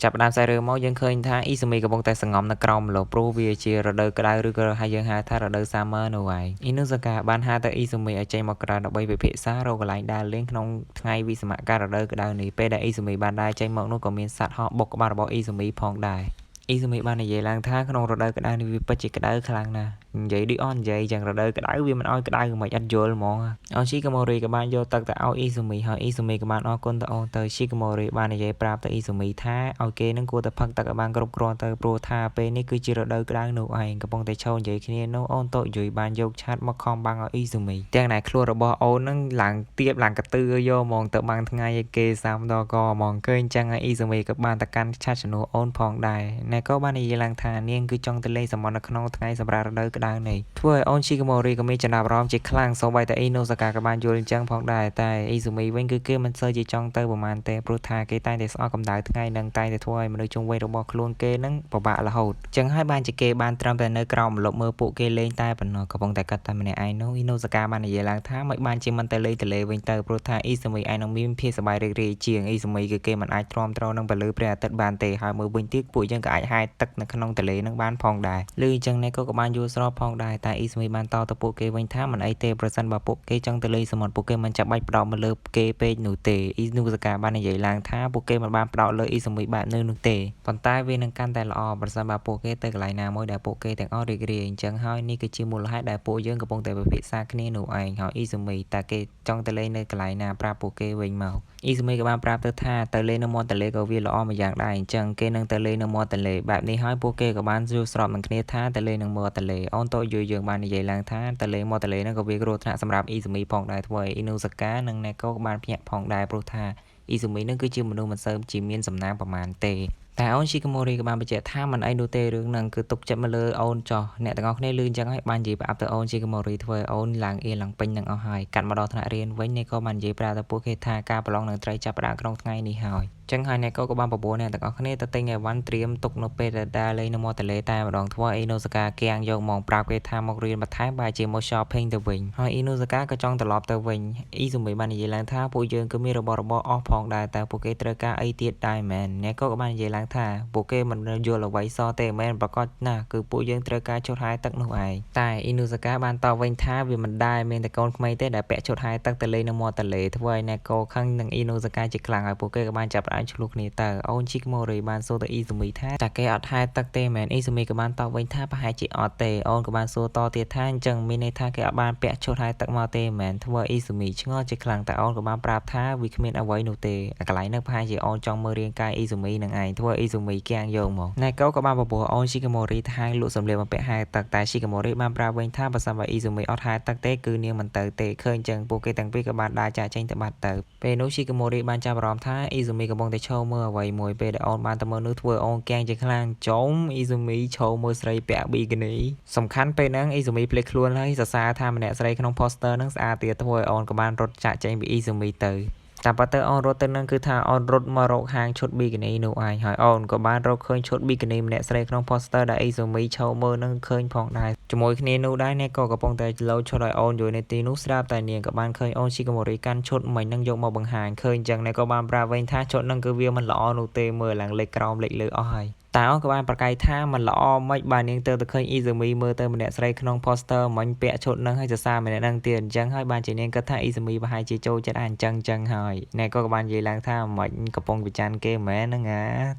ចាប់ផ្ដើមសាច់រឿងមកយើងឃើញថាអ៊ីស៊ូមីកំពុងតែសង្ងំនៅក្រោមម្លប់ព្រោះវាជារដូវក្តៅឬក៏ហៅយើងហៅថារដូវ summer នោះឯងអ៊ីនូសាកាបានហៅទៅអ៊ីស៊ូមីឲ្យចេញមកក្រៅដើម្បីពិភាក្សារកកន្លែងដើរលេងក្នុងថ្ងៃវិស្សមកាលរដូវក្តៅនេះពេលដែលអ៊ីស៊ូមីបានដើរចេញមកនោះក៏មានសត្វហោះបុកក្បាលរបស់អ៊ីស៊ូមីផងដែរអ៊ីស៊ូមីបាននិយាយឡើងថាក្នុងរដូវក្តៅនេះវាពិតជាក្តៅខ្លាំងណាស់និយាយដូចអត់និយាយចឹងរដូវក្តៅវាមិនឲ្យក្តៅមិនអត់យល់ហ្មងអូនឈីកម៉ូរីក៏បានយកទឹកទៅឲ្យអ៊ីស៊ូមីហើយអ៊ីស៊ូមីក៏បានអរគុណទៅអូនទៅឈីកម៉ូរីបាននិយាយប្រាប់ទៅអ៊ីស៊ូមីថាឲ្យគេនឹងគួរតែផឹកទឹកឲ្យបានគ្រប់គ្រាន់ទៅព្រោះថាពេលនេះគឺជារដូវក្តៅនោះឯងកំពុងតែឈរនិយាយគ្នានោះអូនតូចយុយបានយកឆាត់មកខំបាំងឲ្យអ៊ីស៊ូមីទាំងណែខ្លួនរបស់អូននឹងឡើងទៀបឡើងកទឿយកហ្មងទៅបាំងថ្ងៃឲ្យគេសាមដល់កហ្មងឃើញចឹងហើយអ៊ីស៊ូមីក៏បានទៅកាន់ឆាត់ជំនួសអូនផងដែរណែក៏បាននិយាយឡើងថានាងគឺចង់ទៅលេងសមុទ្រនៅក្នុងថ្ងៃសម្រាប់រដូវក្តៅនេះធ្វើឲ្យអូនឈីកម៉ូរីក៏មានចំណាប់អារម្មណ៍ជាខ្លាំងសូម្បីតែអ៊ីណូសាកាក៏បានយល់អញ្ចឹងផងដែរតែអ៊ីស៊ូមីវិញគឺគេមិនសូវជាចង់ទៅប្រហែលទេព្រោះថាគេតែងតែស្អប់កម្ដៅថ្ងៃនិងតែងតែធ្វើឲ្យមនុស្សជុំវិញរបស់ខ្លួនគេនឹងពិបាករហូតចឹងហើយបានជាគេបានត្រឹមតែនៅក្រោមម្លប់មើលពួកគេលេងតែប៉ុណ្ណោះកំពុងតែកាត់តែម្នាក់ឯងនោះអ៊ីណូសាកាបាននិយាយឡើងថាមិនបានជាមិនទៅលេងទលេវិញទៅព្រោះថាអ៊ីស៊ូមីឯងនឹងមានភាពសប្បាយរីករាយជាងអ៊ីស៊ូមីគឺគេមិនអាចទ្រាំទ្រនឹងពន្លឺព្រះអាទិត្យបានទេហើយមើលវិញទៀតពួកយើងក៏អាចហែលទឹកនៅក្នុងទន្លេនឹងបានផងដែរឮអញ្ចឹងនេះក៏បានយល់ស្របផងដែរតែអ៊ីស៊ូមីបានតទៅពួកគេវិញថាមិនអីទេប្រសិនបើពួកគេចង់ទៅលេងសមុទ្រពួកគេមិនចាំបាច់ផ្ដោតមកលើគេពេកនោះទេអ៊ីនូសាកាបាននិយាយឡើងថាពួកគេមិនបានផ្ដោតលើអ៊ីស៊ូមីបែបនេះនោះទេប៉ុន្តែវានឹងកាន់តែល្អប្រសិនបើពួកគេទៅកន្លែងណាមួយដែលពួកគេទាំងអស់រីករាយអញ្ចឹងហើយនេះគឺជាមូលហេតុដែលពួកយើងកំពុងតែពិភាក្សាគ្នានោះឯងហើយអ៊ីស៊ូមីតើគេចង់ទៅលេងនៅកន្លែងណាប្រាប់ពួកគេវិញមកអ៊ីស៊ូមីក៏បានប្រាប់ទៅថាទៅលេងនៅមាត់ទន្លេក៏វាល្អមួយយ៉ាងដែរអញ្ចឹងគេនឹងទៅលេងនៅមាត់ទន្លេបែបនេះហើយពួកគេក៏បានយល់ស្របនឹងគ្នាថាទៅលេងនៅមាត់ទន្លេអូនតូចយយើងបាននិយាយឡើងថាទៅលេងមាត់ទន្លេហ្នឹងក៏វាគ្រោះថ្នាក់សម្រាប់អ៊ីស៊ូមីផងដែរធ្វើឲ្យអ៊ីនូសាកានិងណេកូក៏បានភ្ញាក់ផងដែរព្រោះថាអ៊ីស៊ូមីនឹងគឺជាមនុស្សមិនសូវជាមានសំណាងប្រមាណទេតែអូនឈីកម៉ូរីក៏បានបញ្ជាក់ថាមិនអីនោះទេរឿងហ្នឹងគឺទុកចិត្តមកលើអូនចោះអ្នកទាំងអស់គ្នាលឺអញ្ចឹងហើយបាននិយាយប្រាប់ទៅអូនឈីកម៉ូរីធ្វើឲ្យអូនឡើងអៀនឡើងពេញនឹងអស់ហើយកាត់មកដល់ថ្នាក់រៀនវិញនេះក៏បាននិយាយប្រាប់ទៅពួកគេថាការប្រឡងនឹងត្រូវចាប់ផ្ដើមក្នុងថ្ងៃនេះហើយចឹងហើយអ្នកក៏បានបបួលអ្នកទាំងអស់គ្នាទៅទិញអីវ៉ាន់ត្រៀមទុកនៅពេលដែលដើរលេងនៅមាត់ទន្លេតែម្ដងធ្វើអ៊ីណូសាកាគៀងយកមកប្រាប់គេថាមករៀនបន្ថែមបែរជាមក shopping ទៅវិញហើយអ៊ីណូសាកាក៏ចង់ត្រឡប់ទៅវិញអ៊ីស៊ូមីបាននិយាយឡើងថាពួកយើងគឺមានរបស់របរអស់ផងដែរតែពួកគេត្រូវការអីទៀតដែរមែនអ្នកក៏បាននិយាយឡើងថាពួកគេមិនយល់អ្វីសោះទេមែនប្រកាសណាស់គឺពួកយើងត្រូវការឈុតហែទឹកនោះឯងតែអ៊ីណូសាកាបានតបវិញថាវាមិនដែរមានតែកូនក្មេងទេដែលពាក់ឈុតហែទឹកទៅលេងនៅមាត់ទន្លេធ្វើឲ្យអ្នកក៏ខឹងនឹងអ៊ីណូសាកាជាខ្លាំងហើយពួកគេក៏បានចាប់ផ្ដើមឆ្លោះគ្នាទៅអូនឈីកម៉ូរីបានសួរទៅអ៊ីស៊ូមីថាតើគេអត់ហែទឹកទេមែនអ៊ីស៊ូមីក៏បានតបវិញថាប្រហែលជាអត់ទេអូនក៏បានសួរតទៀតថាអញ្ចឹងមានន័យថាគេអត់បានពាក់ឈុតហែទឹកមកទេមែនធ្វើអ៊ីស៊ូមីឆ្ងល់ជាខ្លាំងតែអូនក៏បានប្រាប់ថាវាគ្មានអ្វីនោះទេអាកន្លែងនោះប្រហែលជាអូនចង់មើលរាងកាយអ៊ីស៊ូមីនឹងឯងធ្វើអ៊ីស៊ូមីគៀងយកមកណែកូក៏បានបបួលអូនឈីកម៉ូរីថាលក់សម្លៀកបំពាក់ហែទឹកតែឈីកម៉ូរីបានប្រាប់វិញថាបើសិនបើអ៊ីស៊ូមីអត់ហែទឹកទេគឺនាងមិនទៅទេឃើញអញ្ចឹងពួកគេទាំងពីរក៏បានដើរចាកចេញទៅបាត់ទៅពេលនោះឈីកម៉ូរីបានចាប់អារម្មណ៍ថាអ៊ីស៊ូមីកំពុងតែឈរមើលអ្វីមួយពេលដែលអូនបានទៅមើលនោះធ្វើអូនគៀងជាខ្លាំងចំអ៊ីស៊ូមីឈរមើលស្រីពាក់ប៊ីគីនីសំខាន់ពេលហ្នឹងអ៊ីស៊ូមីភ្លេចខ្លួនហើយសរសើរថាម្នាក់ស្រីក្នុង poster ហ្នឹងស្អាតទៀតធ្វើឲ្យអូនក៏បានរត់ចាក់ចេញពីអ៊ីស៊ូមីទៅតាមពិតទៅអូនរត់ទៅនឹងគឺថាអូនរត់មករកហាងឈុតប៊ីគីនីនោះឯងហើយអូនក៏បានរកឃើញឈុតប៊ីគីនីម្នាក់ស្រីក្នុង poster ដែលអ៊ីស៊ូមីឈរមើលនឹងឃើញផងដែរជាមួយគ្នានោះដែរអ្នកក៏កំពុងតែលោឈុតឲ្យអូនយល់នៅទីនោះស្រាប់តែនាងក៏បានឃើញអូនឈីកម៉ូរីកាន់ឈុតមិញនឹងយកមកបង្ហាញឃើញអញ្ចឹងអ្នកក៏បានប្រាប់វិញថាឈុតនឹងគឺវាមិនល្អនោះទេមើលឡើងលេខក្រោមលេខលើអស់ហើយតែអូនក៏បានប្រកែកថាមិនល្អមិនបាទនាងទៅឃើញអ៊ីស៊ូមីមើលទៅម្នាក់ស្រីក្នុង poster មិញពាក់ឈុតនឹងហើយសរសើរម្នាក់នឹងទៀតអញ្ចឹងហើយបានជានាងគិតថាអ៊ីស៊ូមីប្រហែលជាចូលចិត្តអាអញ្ចឹងអញ្ចឹងហើយអ្នកក៏បាននិយាយឡើងថាមិនកំពុងប្រច័នគេមែនហ្នឹងអ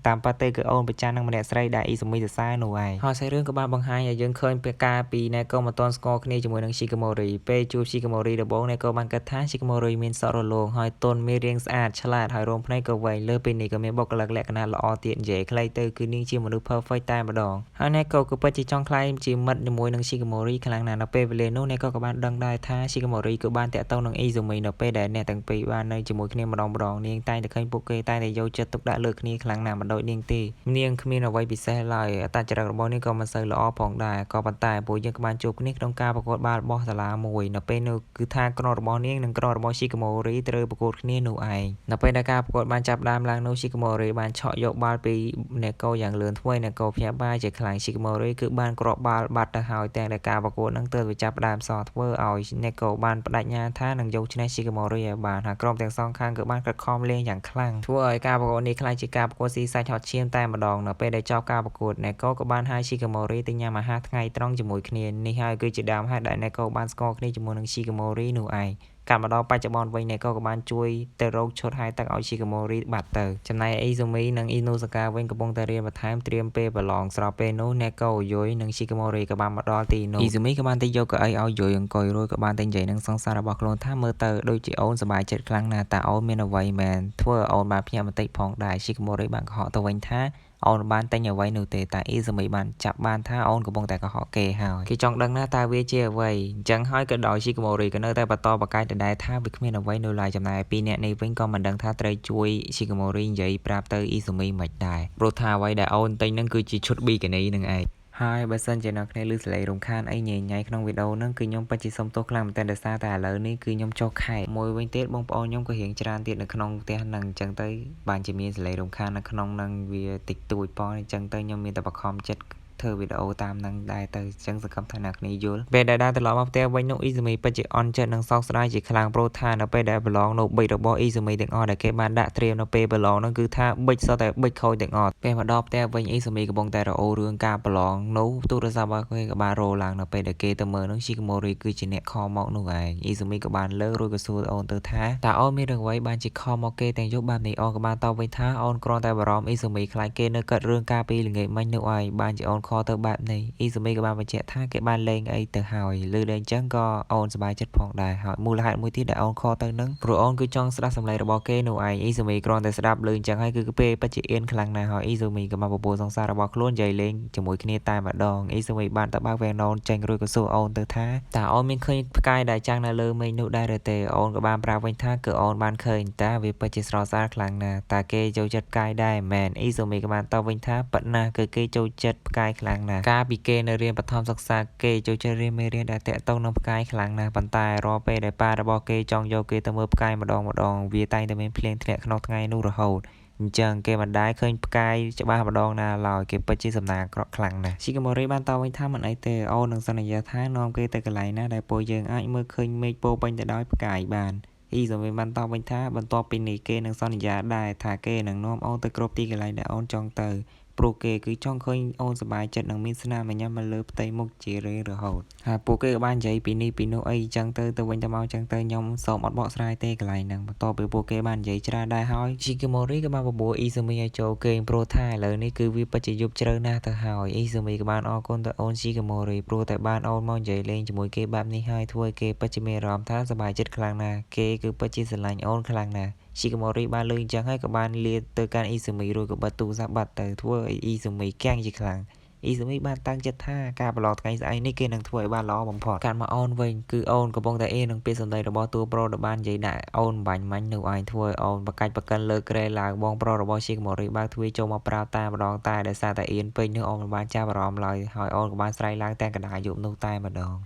ាតាមពិតទេគឺអូនប្រច័ននឹងម្នាក់ស្រីដែលអ៊ីស៊ូមីសរសើរនោះឯងហើយសាច់រឿងក៏បានបង្ហាញឲ្យយើងឃើញពីការពីអ្នកក៏មិនទាន់ស្គាល់គ្នាជាមួយនឹងឈីកាម៉ូរីពេលជួបឈីកាម៉ូរីដំបូងអ្នកក៏បានគិតថាឈីកាម៉ូរីមានសក់រលោងហើយទន់មានរាងស្អាតឆ្លាតហើយរោមភ្នែកក៏វែងលើសពីនេះក៏មានបុគ្គលិកលក្ខណៈល្អទៀតនិយាយខ្លីទៅគឺនាងជាមនុស្ស perfect តែម្ដងហើយអ្នកក៏គឺពិតជាចង់ក្លាយជាមិត្តជាមួយនឹងឈីកាម៉ូរីខ្លាំងណាស់នៅពេលវេលានោះអ្នកក៏បានដឹងដែរថាឈីកាម៉ូរីគឺបានតាក់ទងនឹងអ៊ីស៊ូមីនៅពេលដែលអ្នកទាំងពីរបាននៅជាមួយគ្នាម្ដងម្ដងនាងតែងតែឃើញពួកគេតែងតែយកចិត្តទុកដាក់លើគ្នាខ្លាំងណាស់មិនដូចនាងទេនាងគ្មានអ្វីពិសេសឡើយអត្តចរិតរបស់នាងក៏មិនសូវល្អផងដែរក៏ប៉ុន្តែពួកយើងក៏បានជួបគ្នាក្នុងការប្រកួតបាល់របស់សាលាមួយនៅពេលនោះគឺថាក្រុមរបស់នាងនិងក្រុមរបស់ឈីកាម៉ូរីត្រូវប្រកួតគ្នានោះឯងនៅពេលដែលការប្រកួតបានចាប់ផ្ដើមឡើងនោះឈីកាម៉ូរីបានឆក់យកបាល់ពីអ្នកកយ៉ាង យ៉ាងលឿនធ្វើឲ្យ Neko ភ្ញាក់ផ្អើលជាខ្លាំង Shikimori គឺបានគ្រាប់បាល់បាត់ទៅហើយទាំងដែលការប្រកួតនឹងទើបចាប់ផ្ដើមសោះធ្វើឲ្យ Neko បានបដិញ្ញាថានឹងយកឈ្នះ Shikimori ឲ្យបានហើយក្រុមទាំងសងខាងគឺបានខិតខំលេងយ៉ាងខ្លាំងធ្វើឲ្យការប្រកួតនេះក្លាយជាការប្រកួតស៊ីសាច់ហត់ឈាមតែម្ដងនៅពេលដែលចប់ការប្រកួត Neko ក៏បានហៅ Shikimori ទៅញ៉ាំអាហារថ្ងៃត្រង់ជាមួយគ្នានេះហើយគឺជាដើមហេតុដែល Neko បានស្គាល់គ្នាជាមួយនឹង Shikimori នោះឯងកាត់មកដល់បច្ចុប្បន្នវិញ Neko ក៏បានជួយទៅរកឈុតហែលទឹកឲ្យ Shikimori បាត់ទៅចំណែក Izumi និង Inuzuka វិញកំពុងតែរៀនបន្ថែមត្រៀមពេលប្រឡងស្របពេលនោះ Neko Yui និង Shikimori ក៏បានមកដល់ទីនោះ Izumi ក៏បានទៅយកកៅអីឲ្យ Yui អង្គុយរួចក៏បានទៅនិយាយនឹងសង្សាររបស់ខ្លួនថាមើលទៅដូចជាអូនសប្បាយចិត្តខ្លាំងណាស់តើអូនមានអ្វីមែនធ្វើឲ្យអូនបានភ្ញាក់បន្តិចផងដែរ Shikimori បានកុហកទៅវិញថាអូនបានទិញអ្វីនោះទេតែអ៊ីសាមីបានចាប់បានថាអូនកំពុងតែកុហកគេហើយគេចង់ដឹងណាស់តើវាជាអ្វីអញ្ចឹងហើយក៏ដោយ Shikimori ក៏នៅតែបន្តបកកាយដដែលថាវាគ្មានអ្វីនៅឡើយចំណែកពីរនាក់នេះវិញក៏មិនដឹងថាត្រូវជួយ Shikimori និយាយប្រាប់ទៅអ៊ីសាមីមិនដែរព្រោះថាអ្វីដែលអូនទិញនឹងគឺជាឈុតប៊ីកានីនឹងឯងហើយបើសិនជាអ្នកគ្នាឮសលេងរំខានអីញ៉ៃញ៉ៃក្នុងវីដេអូហ្នឹងគឺខ្ញុំពិតជាសុំទោសខ្លាំងមែនទែនដោយសារតែឥឡូវនេះគឺខ្ញុំចុះខេត្តមួយវិញទៀតបងប្អូនខ្ញុំក៏រៀងច្រើនទៀតនៅក្នុងផ្ទះហ្នឹងអញ្ចឹងទៅបានជាមានសលេងរំខាននៅក្នុងហ្នឹងវាតិចតួចផងអញ្ចឹងទៅខ្ញុំមានតែបខំចិត្តធ្វើវីដេអូតាមនឹងដែរទៅអញ្ចឹងសង្ឃឹមថាអ្នកគ្នាយល់ពេលដែលដើរត្រឡប់មកផ្ទះវិញនោះអ៊ីសាមីពិតជាអន់ចិត្តនិងសោកស្ដាយជាខ្លាំងព្រោះថានៅពេលដែលប្រឡងនោះប៊ិចរបស់អ៊ីសាមីទាំងអស់ដែលគេបានដាក់ត្រៀមនៅពេលប្រឡងនោះគឺថាប៊ិចសុទ្ធតែប៊ិចខូចទាំងអស់ពេលមកដល់ផ្ទះវិញអ៊ីសាមីកំពុងតែរអូរឿងការប្រឡងនោះទូរស័ព្ទរបស់គេក៏បានរោឡើងនៅពេលដែលគេទៅមើលនោះ Shikimori គឺជាអ្នកខលមកនោះឯងអ៊ីសាមីក៏បានលើករួចក៏សួរអូនទៅថាតើអូនមានរឿងអ្វីបានជាខលមកគេទាំងយប់បែបនេះអូនក៏បានតបវិញថាអូនគ្រាន់តែបារម្ភអ៊ីសាមីខ្លាចគេនៅកាត់រឿងការពីល្ងាចមិញនោះឯងបានជាអូនខលទៅបែបនេះអ៊ីសាមីក៏បានបញ្ជាក់ថាគេបានលេងអីទៅហើយឮដល់អញ្ចឹងក៏អូនសប្បាយចិត្តផងដែរហើយមូលហេតុមួយទៀតដែលអូនខលទៅនឹងព្រោះអូនគឺចង់ស្ដាប់សម្លេងរបស់គេនោះឯងអ៊ីសាមីគ្រាន់តែស្ដាប់ឮអញ្ចឹងហើយគឺពេលពិតជាអៀនខ្លាំងណាស់ហើយអ៊ីសាមីក៏មកបបួលសង្សាររបស់ខ្លួននិយាយលេងជាមួយគ្នាតែម្ដងអ៊ីសាមីបានទៅបើកវាំងននចេញរួចក៏សួរអូនទៅថាតើអូនមានឃើញផ្កាយដែលចាំងនៅលើមេឃនោះដែរឬទេអូនក៏បានប្រាប់វិញថាគឺអូនបានឃើញតើវាពិតជាស្រស់ស្អាតខ្លាំងណាស់តើគេចូលចិត្តផ្កាយដែរមែនអ៊ីសាមីក៏បានតបវិញថាពិតណាស់គឺគេចូលចិត្តផ្កាយខ្លាំងណាស់កាលពីគេនៅរៀនបឋមសិក្សាគេចូលចិត្តរៀនមេរៀនដែលតាក់ទងនឹងផ្កាយខ្លាំងណាស់ប៉ុន្តែរាល់ពេលដែលប៉ារបស់គេចង់យកគេទៅមើលផ្កាយម្ដងម្ដងវាតែងតែមានភ្លៀងធ្លាក់ក្នុងថ្ងៃនោះរហូតអញ្ចឹងគេមិនដែលឃើញផ្កាយច្បាស់ម្ដងណាឡើយគេពិតជាសំណាងអាក្រក់ខ្លាំងណាស់ Shikimori បានតបវិញថាមិនអីទេអូននឹងសន្យាថានាំគេទៅកន្លែងណាដែលពួកយើងអាចមើលឃើញមេឃពោពេញទៅដោយផ្កាយបានអ៊ីសាមីបានតបវិញថាបន្ទាប់ពីនេះគេនឹងសន្យាដែរថាគេនឹងនាំអូនទៅគ្រប់ទីកន្លែងដែលអូនចង់ទៅព្រោះគេគឺចង់ឃើញអូនសប្បាយចិត្តនិងមានស្នាមញញឹមមកលើផ្ទៃមុខជារៀងរហូតហើយពួកគេក៏បាននិយាយពីនេះពីនោះអីចឹងទៅទៅវិញទៅមកចឹងទៅខ្ញុំសូមអត់បកស្រាយទេកន្លែងហ្នឹងបន្ទាប់ពីពួកគេបាននិយាយច្រើនដែរហើយ Shikimori ក៏បានបបួលអ៊ីសាមីឲ្យចូលគេងព្រោះថាឥឡូវនេះគឺវាពិតជាយប់ជ្រៅណាស់ទៅហើយអ៊ីសាមីក៏បានអរគុណទៅអូន Shikimori ព្រោះតែបានអូនមកនិយាយលេងជាមួយគេបែបនេះហើយធ្វើឲ្យគេពិតជាមានអារម្មណ៍ថាសប្បាយចិត្តខ្លាំងណាស់គេគឺពិតជាស្រឡាញ់អូនខ្លាំងណាស់ Shikimori បានលឺអញ្ចឹងហើយក៏បានលាទៅកាន់អ៊ីសាមីរួចក៏បិទទូរស័ព្ទបាត់ទៅធ្វើឲ្យអ៊ីសាមីគាំងជាខ្លាំងអ៊ីសាមីបានតាំងចិត្តថាការប្រឡងថ្ងៃស្អែកនេះគេនឹងធ្វើឲ្យបានល្អបំផុតកាត់មកអូនវិញគឺអូនកំពុងតែអៀននឹងពាក្យសម្ដីរបស់តួប្រុសដែលបាននិយាយដាក់អូនបាញ់មាញ់នោះឯងធ្វើឲ្យអូនបកាច់បកិនលើក្រែឡើងបងប្រុសរបស់ Shikimori បើកទ្វារចូលមកប្រាប់តែម្ដងតែដោយសារតែអៀនពេញនោះអូនមិនបានចាប់អារម្មណ៍ឡើយហើយអូនក៏បានស្រែកឡើងទាំងកណ្ដាលយប់នោះតែម្ដង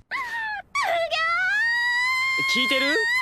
聞いてる？